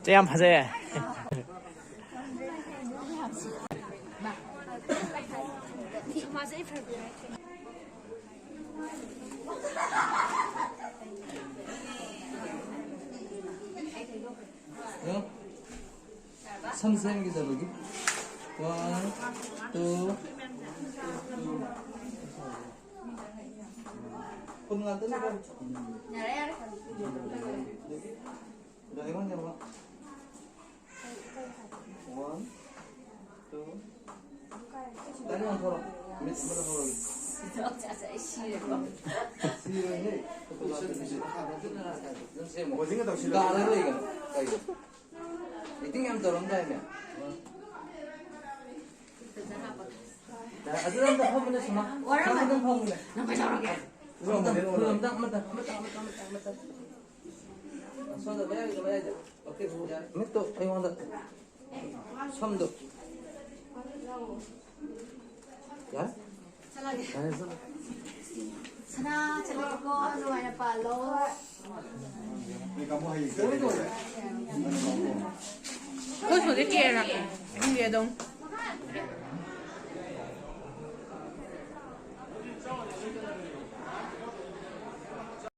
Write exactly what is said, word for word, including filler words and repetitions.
ꯆꯦ, ꯌꯥꯝ ꯐꯖꯩꯌꯦ꯫ ꯁꯝ ꯁꯦꯝꯈꯤꯗꯕꯒꯤ꯫ One, two, two. ꯀꯨꯟ ꯉꯥꯛꯇꯅꯤꯀꯣ꯫ ꯌꯥꯔꯦ, ꯌꯥꯔꯦ꯫ ꯑꯗꯒꯤ, ꯑꯗꯣ ꯑꯩꯉꯣꯟꯗ ꯑꯃ꯫ One, two. ꯈꯤꯇꯪ ꯉꯥꯡꯊꯣꯔꯛꯑꯣ꯫ ꯃꯤꯠ ꯑꯃꯗ ꯍꯧꯔꯒꯦ꯫ ꯑꯩ ꯁꯤꯔꯦꯀꯣ꯫ ꯁꯤꯔꯣꯏꯍꯦ꯫ ꯍꯧꯖꯤꯛ ꯉꯥꯛꯇꯪ ꯁꯤꯔꯣꯏ꯫ ꯀꯥꯔꯒ ꯂꯩꯒꯅꯨ꯫ ꯀꯩꯅꯣ? Acting ꯌꯥꯝ ꯇꯧꯔꯝꯗꯥꯏꯅꯦ꯫ ꯑꯗꯨꯗ ꯑꯝꯇ ꯐꯝꯃꯨꯅꯦ, ꯁꯨꯃꯥ꯫ ꯋꯥꯔꯝꯃꯅꯤ꯫ ꯑꯝꯇ ꯐꯝꯃꯨꯅꯦ꯫ ꯅꯪ ꯀꯩꯗꯧꯔꯒꯦ? ꯑꯃꯇ, ꯑꯃꯇ, ꯑꯃꯇ, ꯑꯃꯇ, ꯑꯃꯇ, ꯑꯃꯇ꯫ ꯁꯣꯝꯗ ꯃꯌꯥꯏꯗ, ꯃꯌꯥꯏꯗ꯫ Okay, ꯌꯥꯔꯦ꯫ ꯃꯤꯠꯇꯣ ꯑꯩꯉꯣꯟꯗ꯫ ꯁꯝꯗꯣ꯫ ꯌꯥꯔꯦ? ꯆꯠꯂꯒꯦ꯫ ꯌꯥꯔꯦ, ꯆꯠꯂꯣ꯫ ꯁꯅꯥ, ꯆꯠꯂꯒꯦꯀꯣ, ꯅꯨꯡꯉꯥꯏꯅ ꯄꯥꯜꯂꯣ꯫ ꯑꯩꯈꯣꯏ ꯁꯣꯗꯤ ꯀꯦꯔꯥ? ꯈꯪꯗꯦ ꯑꯗꯨꯝ꯫